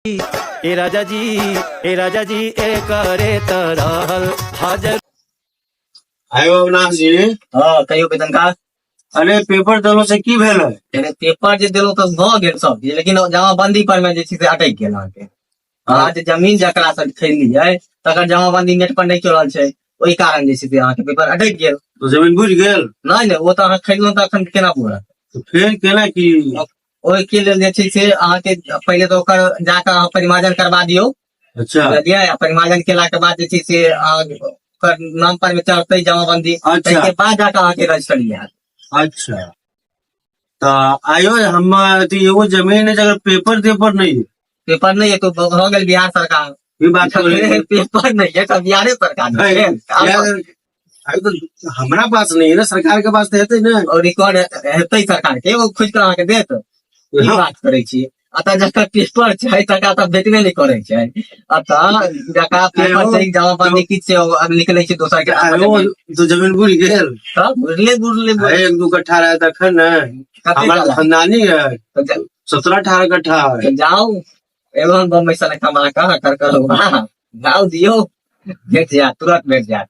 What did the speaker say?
ए राजा जी, ए राजा जी, ए करे तरहल हाजर। आयो अविनाश जी। हँ, कहियौ वेतन का। अरे, पेपर देलो से की भेल? अरे, पेपर जे देलहुँ तऽ भऽ गेल सब चीज, लेकिन जमाबंदी पर मे जे छै से अटकि गेल। अहाँके अहाँ जे जमीन जकरा से खरीदलियै, तकर जमाबंदी नेट पर नहि चलल छै। ओहि कारण जे छै से अहाँके पेपर अटकि गेल। तो जमीन बुझि गेल? नहि नहि, ओ तऽ अहाँ खरीदलहुँ तऽ अखन केना पूरत? तो फेर केना की? ओहिके लेल जे छै से अहाँके पहिले तऽ ओकर जाकऽ अहाँ परिमार्जन करबा दियौ। बुझलियै? आ परिमार्जन केलाके बाद जे छै से अहाँ ओकर नाम पर मे चढ़तै जमाबंदी। ताहिके बाद जाकऽ अहाँके रजिस्ट्री हैत। अच्छा, तऽ आयो हम अथी एगो जमीन है जकर पेपर तेपर नहीं है। पेपर नहीं है तो भऽ गेल बिहार सरकार। ई बात बोले। पेपर नहीं है तऽ बिहारे सरकार ने नहीं, भेल। यार, अरे तो हमरा पास नहीं है ना, सरकार के पास तो हेतै ने। और रिकॉर्ड हेतै सरकार के, ओ खोजि कऽ अहाँके देत। की बात करै छी? अतः जकर पेपर छै तकरा तऽ भेटबे नहि करै छै। अतः जकरा पेपर छै, जमाबंदी किछु छै, ओ निकलै छै दोसर के नाम पर आयो जमीन। तो जमीन बुझि गेल। तऽ बुझले बुझले। अरे, 1-2 कट्ठा रहे तखन ने। कते हमारा साल है? खानदानी है। तऽ 17-18 कट्ठा है। तऽ जाउ, एलहुँ हन बम्बई से कमा कऽ, कर करू, जाउ, दियौ, भेट जायत, तुरंत भेट जायत।